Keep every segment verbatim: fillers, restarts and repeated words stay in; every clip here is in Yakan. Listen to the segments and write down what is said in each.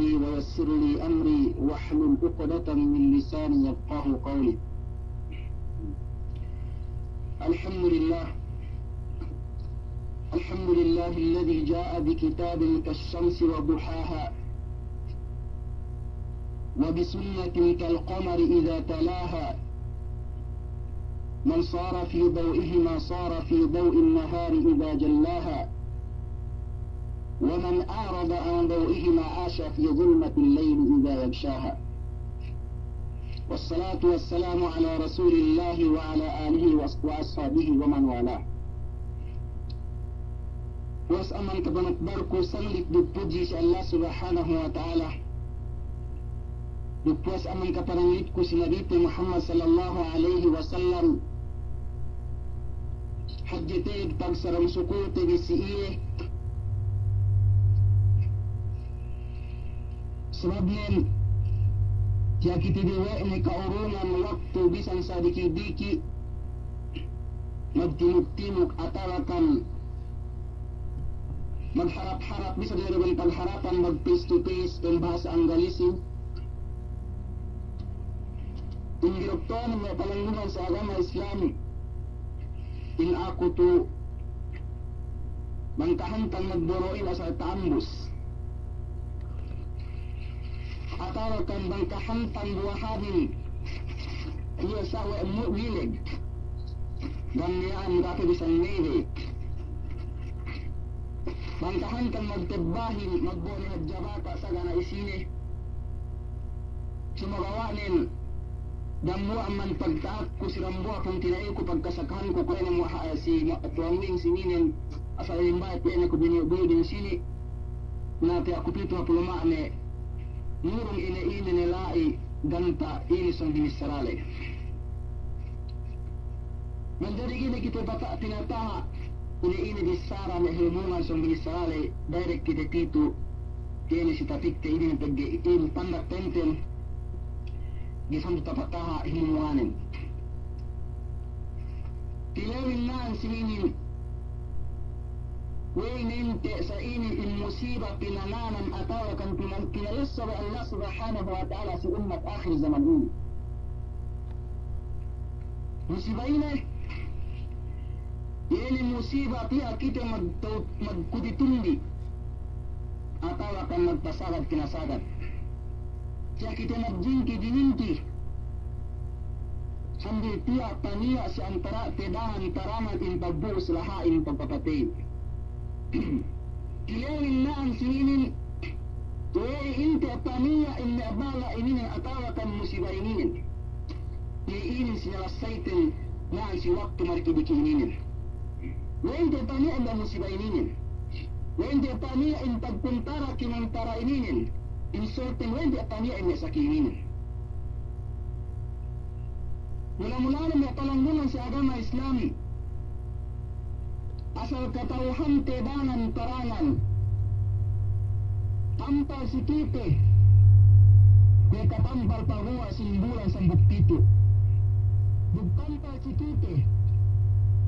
ويسر لي أمري واحلل عقدة من لساني يفقهوا قولي. الحمد لله. الحمد لله الذي جاء بكتاب كالشمس وضحاها، وبسنة كالقمر إذا تلاها، من صار في ضوئهما صار في ضوء النهار إذا جلاها، ومن أعرض عن ضوئهما عاش في ظلمة الليل إذا يغشاها. والصلاة والسلام على رسول الله وعلى آله وأص-، وأصحابه ومن والاه. Puwas amban kapanukbalku sanglit duk pudji si Allah Subhanahu wa Ta'ala. Duk puwas amban kapananglitku si Nabite Muhammad sallallahu alaihi wasallam. Hadje te'ed pagsalam sukulte bi si iye. Sababnen, tiya' kite bi we' ne ka'urungan waktu bisan sadiki'-diki' magtimuk-timuk atawa kan magharap-harap, bisan diyalem pagharapan, mag face to face, pambahasa Anggalisin. In giruktonen me' palanggungan si agama Islam, in aku tu' bang kahantang magbono'in asal ta'ambus. Atawa kan bang kahantang buwahanin, iye sa' we' mu-, wileg. Bang miya'an ga'i pe bisan nebe. Bang kahantang magtebbahin, magbo'o ne hadja bata' sa' ga' ne isine. Sumagawa'nen, dambuwa' amban pagta'atku si dambuwa' pungtina'iku pagkasakahanku kuwe' ne mu ha-, si ma-, tuwan wing si minen, asal imbayat kuwe' ne ku binu-, binu din sini. Na tiya' ku pitu hapulu ma'ane, ngurung ine-ine ne la'i ganta' ine sōng binissara ley. Manjari ine kite pata-, pinataha', ine-ine bissara me' himumungan sōng binissara ley, direct kite pitu, ine si tapikte ine pegge' ine pandak tenten, ga'i sandu tapataha' himumunganen. Tilewin na'an si inin, we'ey ne inte' sa inin in musiba pinanganan atawa kan pinan-, pinalessa we' Allah Subhanahu wa Ta'ala si ummat akhir zaman inin. Musiba ine, iye ne musiba tiya' kite mag-, magkutitundi atawa kan magpasagad kinasagad. Tiya' kite magjingki-jiningki. Sambil tiya' paniya' si antara'te dangan-tarangan in pagbu'us laha'in pagpapatey. Tilewin na'an si inin, we'ey inte' paniya' in me' bala' ininen atawa kan musiba ininen. Iye inin si nalassayten na'an si waktu marki diki' ininen. We'ey inte' paniya' in me' musiba ininen. We'ey inte' paniya' in pagkuntara kimuntara ininen. In sorten we'ey inte' paniya' in me' saki ininen. Mula-mulane me' palanggungan si agama Islam. Asal kata'uhante dangan-tarangan. Tampal si kite, kuwe' katampal paguwa' sin bulan sambut pitu'. Duk tampal si kite,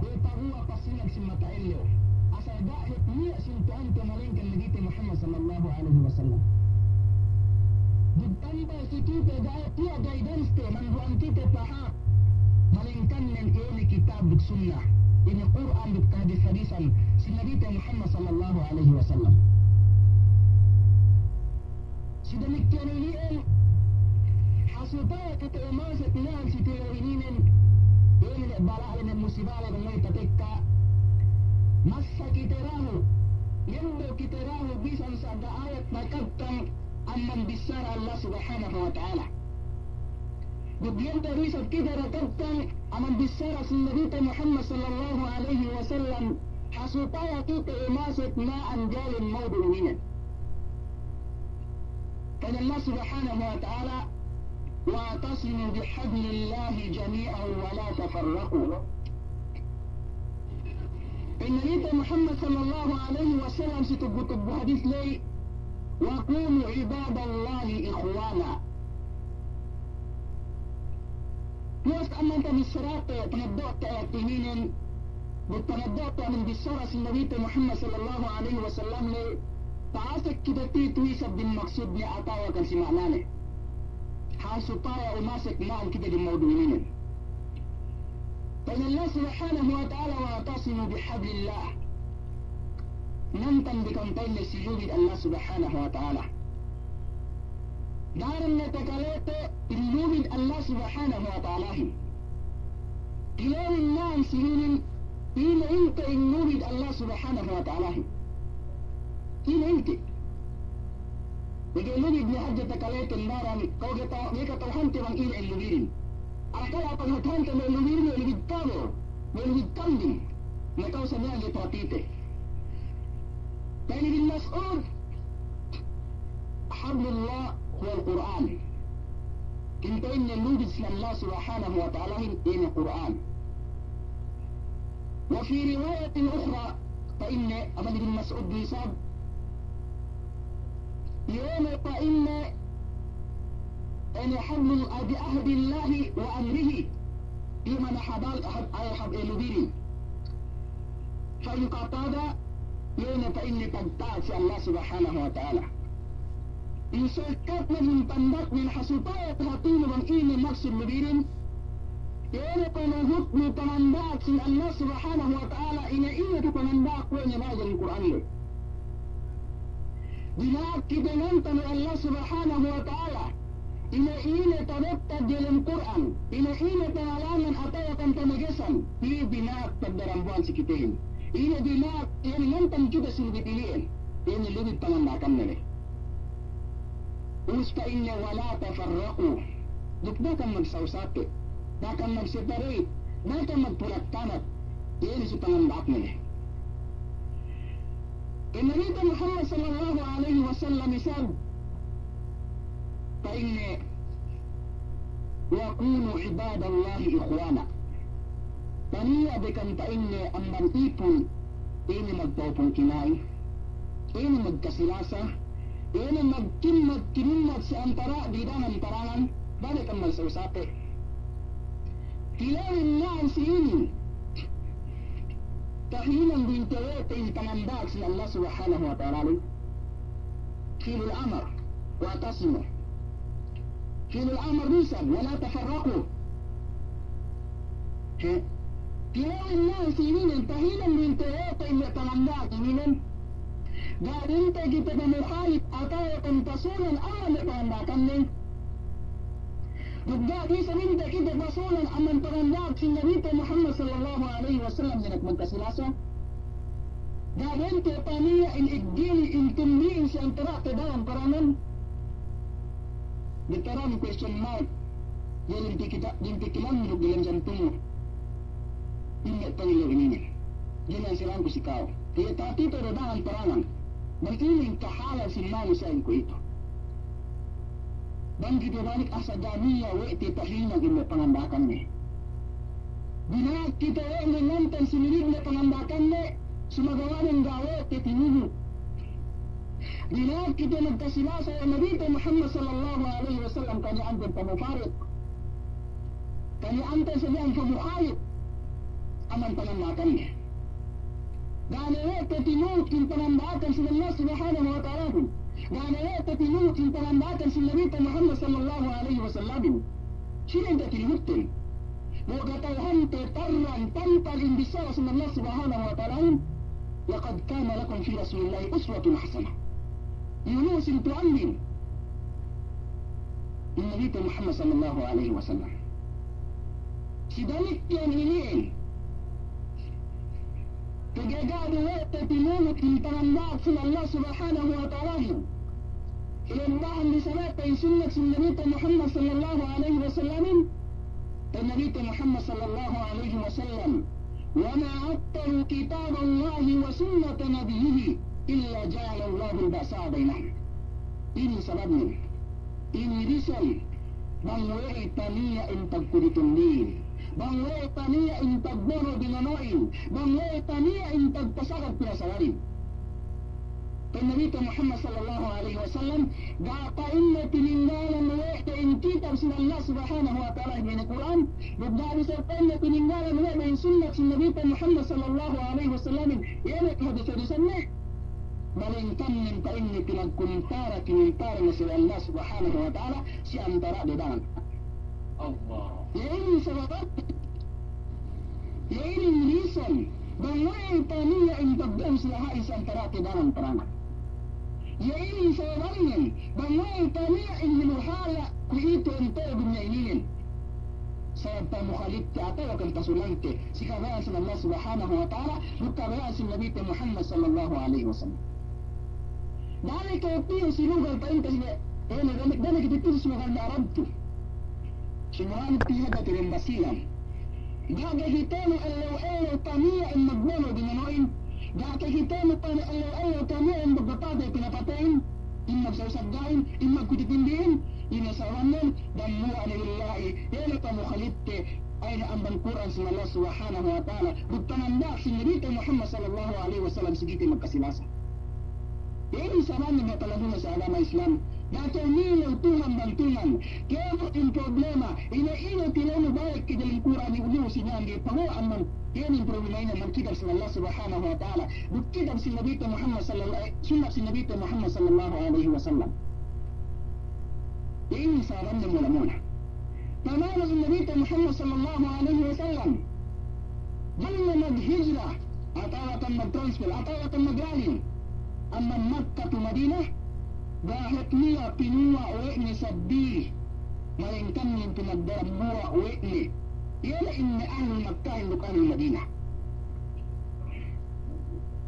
kuwe' paguwa' pasinag sin mata ellew. Asal ga' hep niya' sin tu'ante malengkan Nabite Muhammad sallallahu alaihi wasallam. Duk tampal si kite ga' hep niya' guidance te, mandu'an kite paham. Malengkan nen ine kitab duk sunnah, ine Kur'an duk kahadis-hadisan si Nabite Muhammad sallallahu alaihi wasallam. Si damikkiyan inin, ha supaya kite umase pina'an si tilew ininen, ine ne bala' le ne musiba le ne tatekka, masa kite dahu', yende kite dahu' bisan sa' ga' ayat nakabtang amban bissara Allah Subhanahu wa Ta'ala. Duk yende isab kite nakabtang amban bissara sin Nabite Muhammad sallallahu alaihi wasallam, ha supaya kite umase pina'an dalem mawdu' ininen. Pa'in Allah Subhanahu wa Ta'ala, "Wa'tasimu bihablillahi jami'an wa la tafarraqu." Pa'in Nabite Muhammad sallallahu alaihi wasallam si tuggu-tuggu hadis ley, "Wa kunu ibadallahi ikhwana." Puwas amban tabissarate, pangaddo'te ayat ininen, duk pangaddo'te amban bissara sin Nabite Muhammad sallallahu alaihi wasallam ley, Ta'asek kite titu isab din maksudne atawa kan si ma'nane. Ha supaya umasek ma'an kite din mawdu' ininen. Pa'in Allah Subhanahu wa Ta'ala, "Wa'tasimu bihablillah." Ngantan bi kam pa'inne si lubid Allah Subhanahu wa Ta'ala. Daran ne takalete in lubid Allah Subhanahu wa Ta'alahin. Tilewin ma'an si inin, ine inte in lubid Allah Subhanahu wa Ta'alahin. Ine inte. Pegge' lubid ne hadja takalete daran, ka'u ga'i ta-, ga'i kata'uhante bang ine in lubidin. Akala paghata'ante me' lubidin, me' lubid kabel, me' lubid kambing. Na ka'u sa miya'an ga'i patite. Pa'in Ibn Mas'ud, "Hablullah huwal Qur'an." Kinte inne lubid sin Allah Subhanahu wa Ta'alahin ine Qur'an. Wa fi riwayatin ukhra, pa'inne amban Ibn Mas'ud du isab, iye ne pa'inne, ine hablul, bi ahdillahi wa amrihi, iye ma'ana habal, hab-, ay hab-, e lubidin. Pa'in Qatada, iye ne pa'inne pagta'at si Allah Subhanahu wa Ta'ala. In shortcut ne, in pandak ne, ha supaya tahatinu bang ine maksud lubidin, iye ne panuhutnu panganda'ak sin Allah Subhanahu wa Ta'ala, ine-ine tu panganda'ak we' ne la'i dem Kur'an le. Dina'ak kite ngantan we' Allah Subhanahu wa Ta'ala, ine-ine tabettad diyalem Kur'an, ine-ine pangalangan atawa kan pamegesan, iye dina'ak pagdarambuwan si kitehin. Ine dina'ak, iye ne ngantan kite si lubid ili'en, iye ne lubid panganda'akanne le. Ubus pa'inne, "Wala tafarraqu." Duk da'a kam magsaw-sape, da'a kam mag-separate, da'a kam magpulak-tanak. Iye ne si panganda'akne le. Pa'in Nabite Muhammad sallallahu alaihi wasallam isab, pa'inne, "Wa kunu ibadallahi ikhwana." Paniya' be kam pa'inne amban ipun, ine magpa'upung kina'i, ine magkasilasa, ine magkim-, magkimimmat si antara' didangan parangan, da'a be kam magsaw-sape. Tilewin ma'an si inin, tahinang du inte we' te in panganda'ak sin Allah Subhanahu wa Ta'ala le. Fi'lul amr, wa'tasimu. Fi'lul amr du isab, wala tafarraqu. He? Tilewin ma'an si inin, tahinang du inte we' te in panganda'ak inin. Ga' du inte kite pamukhalif atawa kan pasulan amban me' panganda'akanne. Duk ga' du isab inte kite pasulan amban panganda'ak sin Nabite Muhammad sallallahu alaihi wasallam, dina'ak magkasilasa. Ga' du inte paniya' in iggili, in tumbi'in si antara'te daran parangan. Betaran question mark. Iye limpi kita, limpi kilang duk dilem jantungnun. Ine paniya' inin. Dina'ak silangku si ka'u. Iye ta'atite du daran parangan. Bang inin kahalan sin manusiya'in kuwe'itu. Bang kite balik asa ga' niya' we' te tahinang in me' panganda'akanne. Dina'ak kite we' ne ngantan si lubidne panganda'akanne, sumagawa' ne ga' we' te tinuhut. Dina'ak kite magkasilasa we' Nabite Muhammad sallallahu alaihi wasallam, kaniya' anten pamufarik. Kaniya' anten sa miya'an pamukhalif amban panganda'akanne. Ga' ne we' te tinuhut in panganda'akan sin Allah Subhanahu wa Ta'alahin. Ga' ne we' te tinuhut in panganda'akan sin Nabite Muhammad sallallahu alaihi wasallamin. Sine in tatinuhutten? Bu kata'uhante tarrang tantal in bissara sin Allah Subhanahu wa Ta'alahin, "Laqad kana lakum fi Rasulillahi uswatun hasanah." Iyu-iyu sin tu'anbin in Nabite Muhammad sallallahu alaihi wasallam. Si damikkiyan ili'in, pegge' ga' du we' te tinuhut in panganda'ak sin Allah Subhanahu wa Ta'alahin. Ilembahan di salata in sunnat sin Nabite Muhammad sallallahu alaihi wasallamin. Pa'in Nabite Muhammad sallallahu alaihi wasallam, "Wa ma 'attalu kitaballahi wa sunnata nabiyyihi illa ja'alallahul ba'sa'a bainahum." Inin sababnen, inin reason, bang we'ey paniya' in pagkudutun lin, bang we'ey paniya' in pagbono' binono'in, bang we'ey paniya' in pagpasagad pinasagadin. Pa'in Nabite Muhammad sallallahu alaihi wasallam, ga' pa'inne tininggalan we' te in kitab sin Allah Subhanahu wa Ta'ala, iye ne Kur'an, duk ga' du isab pa'inne tininggalan we' te in sunnat sin Nabite Muhammad sallallahu alaihi wasallamin, iye ne kahadis-hadisanne. Malaingkan minta ini pinagkuntara, kinuntara ne si Allah Subhanahu wa Ta'ala si antara'de dangan. Allah. Iye inin sabab, iye inin reason bang we'ey taniya' in pagdam si laha'in si antara'te dangan parangan. Iye inin sababnen bang we'ey taniya' in hinuhala' kuwe'itu antara dunya ininen. Sabab pamukhalifte atawa kan pasulangte si kabaya'an sin Allah Subhanahu wa Ta'ala duk kabaya'an sin Nabite Muhammad sallallahu alaihi wasallam. Da'a ne kew piyu si lugal pa'inte si, eh, da'a ne, da'a ne kite piyu si lugal me' Arab tu. Sumuran piyu hadja tu dem Basilan. Ga' ke kitenu ellew-ellew taniya' in magbono' binono'in. Ga' ke kitenu taniya' ellew-ellew taniya' in magpapatey pinapateyin. In magsawsagga'in, in magkutitindihin. Ine sababnen, dambuwa' ne billahi, iye ne pamukhalifte, a'a ne amban Kur'an sin Allah Subhanahu wa Ta'ala, duk pananda'ak sin Nabite Muhammad sallallahu alaihi wasallam si kite magkasilasa. Iye inin sababnen me' palaguwa si agama Islam, da'a kew nilew tungan bang tungan, kēmon in problema, ine-ine tilewnu balik ke dalem Kur'an iyu-iyu si niya' ga'i paguwa' amban, iye inin problema inin amban kitab sin Allah Subhanahu wa Ta'ala, duk kitab sin Nabite Muhammad sallallahu, sunnat sin Nabite Muhammad sallallahu alaihi wasallam. Inin sababnen mula-mula. Pamanu in Nabite Muhammad sallallahu alaihi wasallam, bang ne maghijra, atawa kan magtransfer, atawa kan maglalin, amban Makka tu Madina, ga' hep niya' pinuwa' we' ne sabbi, malaingkan in pinagdarambuwa' we' ne. Iye ne in me' ahlul Makkahin duk ahlul Madina.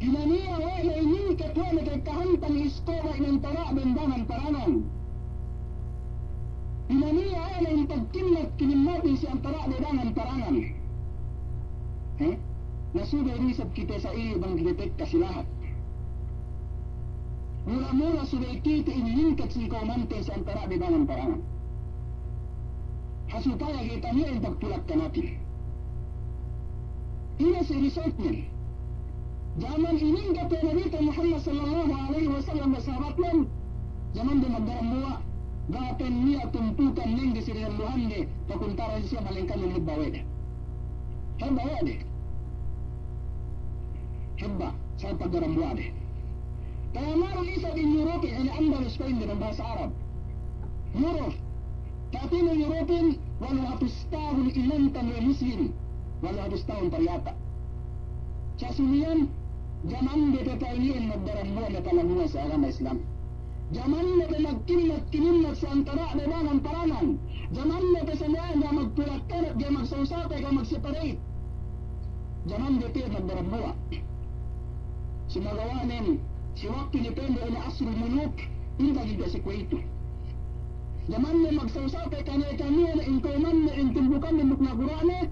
Pinaniya' we' ne inin ketuwa ne kahantang iskoba in antara'den dangan parangan. Pinaniya' we' ne in pagkinmat-kinimmatin si antara'de dangan parangan. He? Na subey du isab kite sa iyu bang kite tekka si lahat. Mula-mula subey kite in lingkat si kawmanten si antara'de dangan parangan. Ha supaya ga'i taniya' in pagpulakkanatin. Ine si resultnen? Jaman inin kate Nabite Muhammad sallallahu alaihi wasallam me' sahabatnen, jaman de magdarambuwa', ga' pe niya' tumpukan nengge si darambuwa'ande, pakuntara siye malaingkan in hebba we' de. Hebba we' de. Hebba, sabab pagdarambuwa'de. Kaya marun isab in Europe, ine Andalus pa'inde dem bahasa Arab. Europe. Pa'inte Europein, walu hatus tahun inantan we' Muslim. Walu hatus tahun pariyata'. Sa' sumiyan, jamande pe pa'in iyan magdarambuwa' me' palaguwa' si agama Islam. Jamande pe magkinmat-kinimmat si antara'de dangan parangan. Jamande pe sa miya'an ga' magpulakkanat, ga' magsawsape, ga' magseparate. Jamande pe magdarambuwa'. Sumagawa'nen, si waktu ne pa'inde ine asrul muluk, inta ginte si kuwe'itu. Jamanne magsawsape kaniye-kaniye ne in kawmanne, in tumpukanne duk nagura'ne.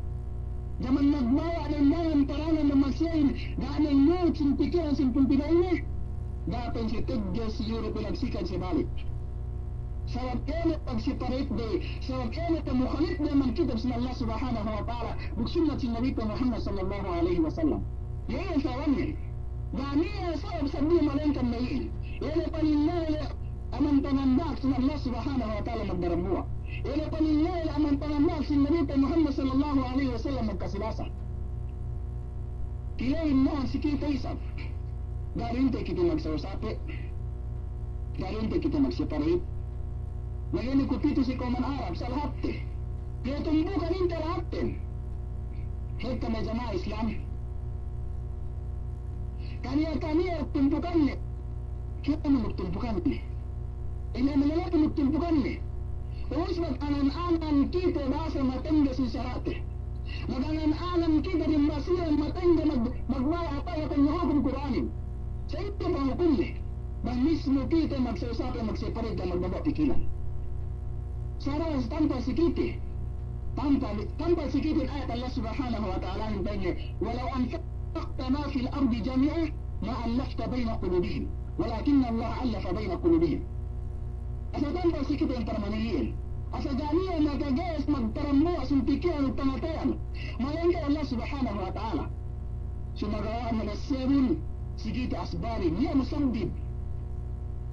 Jaman magbaya' ne dangan parangan ne masiyehin, ga' ne nuhut sin pikilan sin pungtina'ine. Ga' pe siye teggel si Europe pinagsikan siye balik. Sabab iye ne pagseparate de, sabab iye ne pamukhalif de amban kitab sin Allah Subhanahu wa Ta'ala, duk sunnat sin Nabite Muhammad sallallahu alaihi wasallam. Iye ne sababne. Ga' niya' sabab sabab malaingkan me' iye. Iye ne paningale amban pananda'ak sin Allah Subhanahu wa Ta'ala magdarambuwa'. Iye ne paningale amban pananda'ak sin Nabite Muhammad sallallahu alaihi wasallam magkasilasa. Tilewin ma'an si kite isab. Ga' du inte kite magsawsape. Ga' du inte kite magseparate. Magene ku pitu si kawman Arab, sa' lahatte. Piye tumpukan inte lahatten. Hekka me' jama'a Islam. Kaniya-kaniya tumpukanne. Kite ne magtumpukanne. Ine manalapu magtumpukanne. Ubus magangan-angan kite basa matengge sin sara'te. Magangan-angan kite dem Basilan matengge mag-, magbaya' atawa kan hukum Kur'anin. Sa' ine pahukumne? Bang mismu kite magsawsape, magseparate, ga' magbawa pikilan. Sa' tampal si kite. Tampal, tampal si kite ayat Allah Subhanahu wa Ta'ala in pa'inne, "Walau anfaqta ma fil ardi jami'a ma allafta baina qulubihim, walakinna Allaha allafa baina qulubihim." Asal tampal si kite in parman iyan. Asal ga' niya' makages magparambuwa' sin pikilan duk pangateyan. Malaingkan Allah Subhanahu wa Ta'ala. Sumagawa' ne messebun si kite asbabin, niya' musabbib.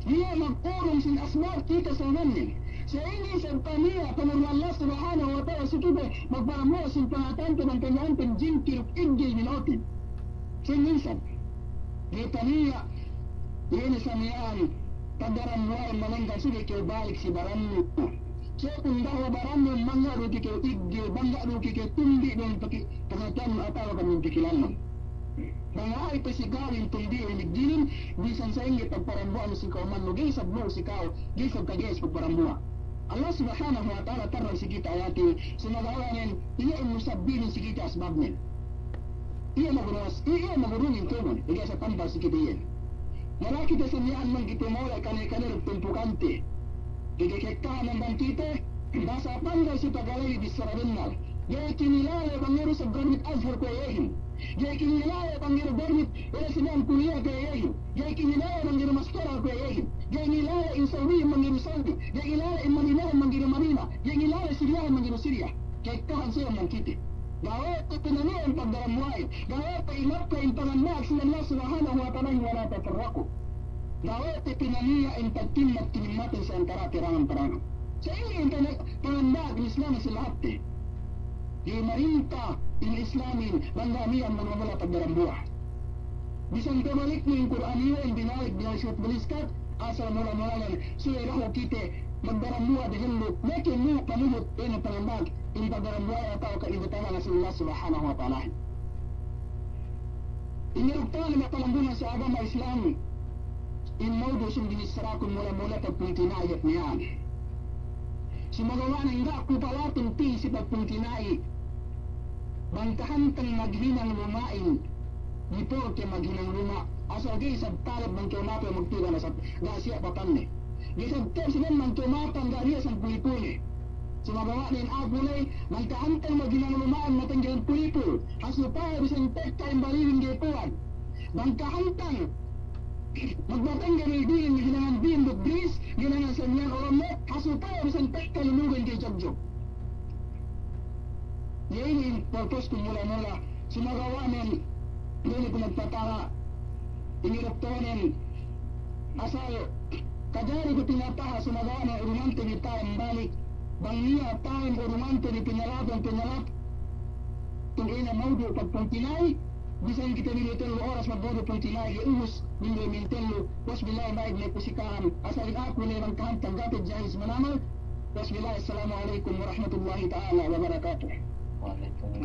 Niya' magurung sin asbab kite samannen. Sa' inin isab paniya' pangurung Allah Subhanahu wa Ta'ala si kite magparambuwa' sin pangatante bang kaniya-kaniya jingkir duk iggil bino'otin. Sa' inin isab. Ga'i taniya' Iye ne sa miya'an, pagdarambuwa'in malengkan subey kew balik si barannu. Subey dahu' barannu mangga' du kew iggil, mangga' du kew tumbi' duk paki-, pangatayannu atawa kan pikilannu. Bang la'i pe si ka'u in tumbi'in iggilin, bisan sa'ingge pagparambuwa'nu si ka'umannu, ga'i isab lu'u si ka'u, ga'i isab kage'es pagparambuwa'. Allah Subhanahu wa Ta'ala tarrang si kite ayatin, sumagawa'nen, iye in musabbibin si kite asbabnen. Iye magurungas, iye magurungin kēmon, iye sa tambal si kite iye. Mala kite sa miya'an bang kite mole' kane-kane duk tumpukante. Ga'i kekkahan bang kite, basa panggal si pagalebi bissara bennal. Ga'i kinilale bang iye du sa graduate Azhar kuwe' iyehin. Ga'i kinilale bang iye du graduate, wala' si miya'an kuliya kuwe' iyehin. Ga'i kinilale bang iye du master kuwe' iyehin. Ga'i kinilale in Saudi bang iye du Saudi. Ga'i kinilale in Madina bang iye du Madina. Ga'i kinilale Siriya bang iye du Siriya. Kekkahan siye bang kite. Ga' we' te pinaniya' in pagdarambuwa'in. Ga' we' te inapka in panganda'ak sin Allah Subhanahu wa Ta'ala, "Wa la tafarraqu." Ga' we' te pinaniya' in pagtimmat-timmatin si antara' te dangan-dangan. Sa' inin in panganda'ak in Islamin si lahatte. Ga'i marinta in Islamin bang ga' miya'an mula-mula pagdarambuwa'. Bisan pabaliknu in Kur'an iyan, binalik, binalik suwat baliskat, asal mula-mulanen, subey dahu' kite magdarambuwa' dehellu, meke mu panuhut ine panganda'ak in pagdarambuwa' atawa ka in batalanga sin Allah Subhanahu wa Ta'ala. Ine duk taman me' palanggungan si agama Islam, in mawdu' sin binissaraku mula-mula pagpungtina'i hep miya'an. Sumagawa'nen ga' ku palatun pī si pagpungtina'i. Bang kahantang maghinang luma'in, di' porke maghinang luma', asal ga'i isab taleb bang kew mapan magtiga na sab, ga' siya' papanne. Ga'i isab taleb si bang kew mapan ga' niya' isab pulipulne. Sumagawa'nen aku ley, bang kahantang maghinang luma'in matenggehan pulipul, ha supaya bisan tekka in baliwin ga'i puwag. Bang kahantang magbatengge baliwin, hinangan bim duk bris, hinangan samiyan olom ne, ha supaya bisan tekka lunugan ga'i jogjog. Iye inin in purpose ku mula-mula, sumagawa'nen, iye ne ku magpataha', inin doktoren, asal kajari ku pinataha', sumagawa'nen urungante bi ta'em balik, bang niya' ta'em urungante bi pinalabang, pinalab, tung ine mawdu' pagpungtina'i, bisan kite bi tellu oras magmawdu' pungtina'i, ga'i ubus, minggu mintellu, wasbillahi ma'id ne ku si ka'am, asal in aku ne bang kahantang ga' pe jahil si manamal, wasbillahi, assalamu alaikum warahmatullahi ta'ala wabarakatuh. Waalaikumsalam.